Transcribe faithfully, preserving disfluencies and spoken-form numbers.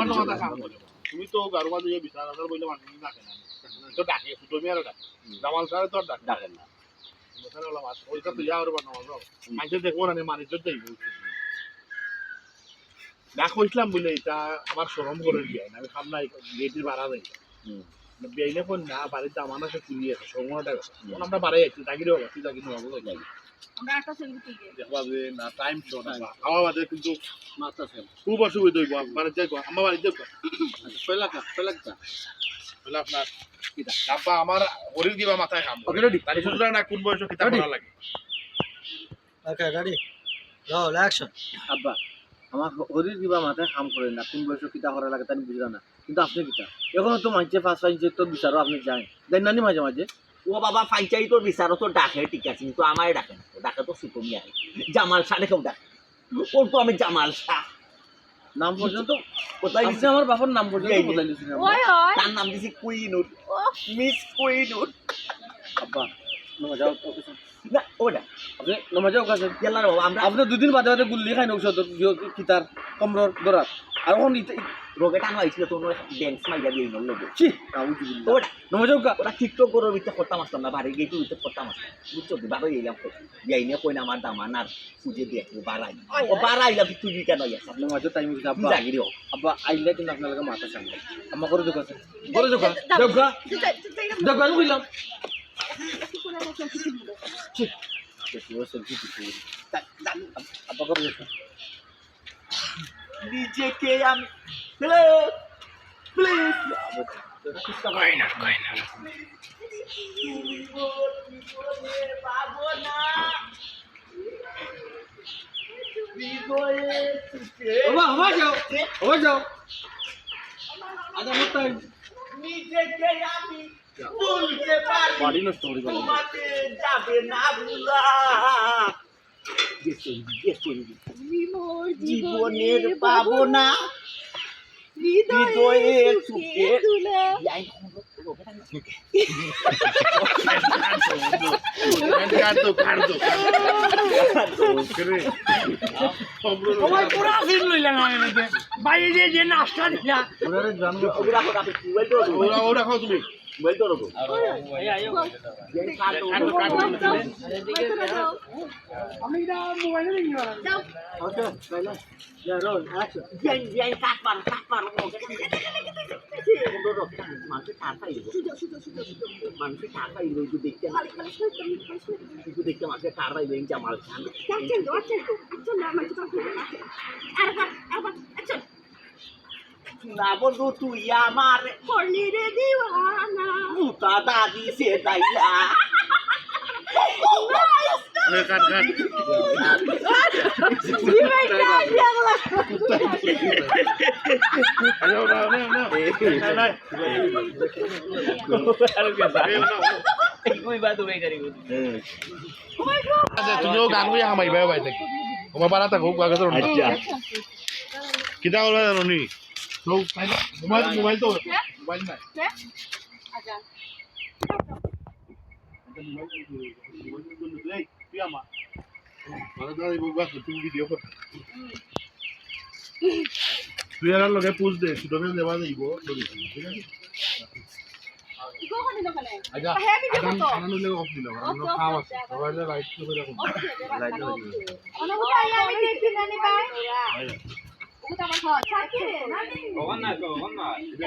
তোমার তো মাথা খারাপ করে। তুমি তো গারো বাজে যে বিছানা আসার বইলে মানুষ ডাকে না। তো ডাকে, ছোট মেয়েরও ডাকে। জামাল স্যার তো আর ডাকে না। ডাকে না। ওই তো ইয়া ওর বাবা নজর। মাঝে দেখবো না, মানে ইজ্জত যাইব। না কইছিলাম বলে এটা আমার শরম করে দিয়ে না। আমি খাম নাই, গেটের বাড়া যাই। হুম। বিয়াইলে কোন না, বাড়িতে আমার আছে, কুলি আছে, শরম ওটা আছে। তখন আমরা বাড়াই আছি, জাগিরে বাবা, তুই জাগিরে বাবা, বলো যাই। আমরা একটা সেলফি তুলি। দেখবা যে না, টাইম শর্ট আছে। খাওয়া বাদে কিন্তু মাথা সেল। খুব অসুবিধা হইব, বাড়িতে যাই, আমার বাড়িতে যাই। আচ্ছা, পয়লা কা, পয়লা কা। পয়লা আপনার কিতা? আব্বা, আমার হরির দিবা মাথায় খাম। ওকে, রেডি। তাহলে শুধু না কোন বয়সে কিতা করা লাগে। ওকে, রেডি। Roll action. আব্বা, আমার হ-, হরির দিবা মাথায় কাম করে না, কোন বয়সে কিতা করা লাগে তা আমি বুঝলাম না। কিন্তু আপনি কিতা? এখনো তো মানছে পাঁচ পাঁচ তো বিচারও আপনি যান। যাই নানি মাঝে মাঝে? ও বাবা, পঞ্চায়েতর বিচারও তো ডাকে, ঠিক আছে, কিন্তু আমায় ডাকে না। ডাকে তো সুতো মিয়া। জামাল শাহরে কেউ ডাকে। ওর তো আমি জামাল শাহ। নাম পর্যন্ত কোথায় আপনি দিছে? আমার বাবার নাম পর্যন্ত এই যে। কোথায় দিছেন আপনি? ওই, ওই। তার নাম দিছি কুইনুর। ও। মিস কুইনুর। আব্বা, নমাজ যাও, ওকে, স্যার। না, ওটা। আপনি নমাজ যাও, ওকে, স্যার। ইয়াল্লা রে বাবা, আমরা আপনি দুদিন বাদে বাদে গুল্লি খাইন ঔষধ, ইয়ে, কিতার, কমরর, দরার। আর এখন ইতে, ই- রোগে টান হয়েছিল, তো ওনার ড্যান্স মাইরা দিয়ে ইনোর লগে। ছি, নাউজুবিল্লাহ। ওটা। নমাজ যাও, ওকে। ওরা TikTok করে উঠতে করতাম আসতাম না, বাড়ি গিয়ে উঠতে করতাম আসতাম। বুঝছো? বারো এলাম তো। যাই নিয়ে কই না আমার দামান আর খুঁজে দেখবো, বাড়াই। ওই, ও ওই। বাড়াই, আমি তুই কেন ইয়া? আপনি মাঝে টাইম হইছে, আব্বা। জাগিরি হোক। আব্বা, আইলে কিন্তু আপনার লগে মাথা সামনে। আম্মা করে দোকা আছে। করে দোকা। দোকা। দোকা, আমি কইলাম। ঠিক। আব্বা করে দোকা। নিজেকে আমি, হ্যালো, প্লিজ। কই না, কই না। তুমি মোর জীবনের ভাবনা। হৃদয়ে সুখে ওবা, ওবা যাও, ওবা যাও। আধা ঘন্টা। নিজেকে আমি ভুলতে পারি, বাড়ি নষ্ট করে দিলাম। তোমাকে যাবে না ভুলা। Yes, yes, yes, yes। তুমি মোর জীবনের জীবনের পাবনা। পাবনা। হৃদয়ে হৃদয়ে সুখে সুখে দুলা। কাটো, কাটো, কাটো। ওই পুরা সিন লইলাম আমি এটাতে। ভাই, এই যে, যে নাচটা দিলা। ওরা, ওরা খাও তুমি। মোবাইল তো রাখো। এই, আইও। এই কাটো, কাটো, কাটো। আমি এটা মোবাইলে দেখি না। যাও। ওকে, তাইলে। ইয়া, রোল, অ্যাকশন। বিয়াইন, বিয়াইন, কাট মারো, কাট মারো। মানুষে কার পাইল। সুজা, সুজা, সুজা, সুজা। মানুষে কার পাইল, ওই যে দেখতে। খালি, খালি শুয়ে তুমি, খালি শুয়ে তুমি। ওই যে দেখতে মানুষে কার পাইল, এই জামাল খান। অ্যাকশন দাও, অ্যাকশন দাও, অ্যাকশন দাও, আমার কাছে। আরেকবার, আরেকবার, অ্যাকশন। না বন্ধু, তুই আমার করলি রে দিওয়ানা। মুতা দাদি সে দাইয়া। আরে, কাট, কাট। আরে, না, না, না। না, না। আচ্ছা, তুমিও গান গাইয়া হামাইবা ভাই, দেখি। তোমার বাড়া থাকো, গান গাইতে পারো না। আচ্ছা। কিতা করবা জানো নি? তো, মোবাইল, মোবাইল তো, মোবাইল না। আচ্ছা। এই, তুই আমার। মানে, দাঁড়া, এই বউবা, তুমি ভিডিও কর। তুই আর লগে পোজ দে, ছোট মেয়ে দেওয়া যাইব, ঠিক আছে? ইগো ওখানে দোকানে। আচ্ছা, হ্যাঁ, ভিডিও আগাম করতো। আগাম হইলে অফ দিল, কারণ অফ, অফ, খাওয়া অফ, আছে। অফ। সবাই লাইট তো করে রাখো। Of, of, of, light off. ধরে দিও। ওখানে উঠে আইয়া আমি দেখি নানি ভাই। আচ্ছা। ওটা আমার খাওয়া। ছাড় কে রে? নানি। ওখানে না, ওখানে না।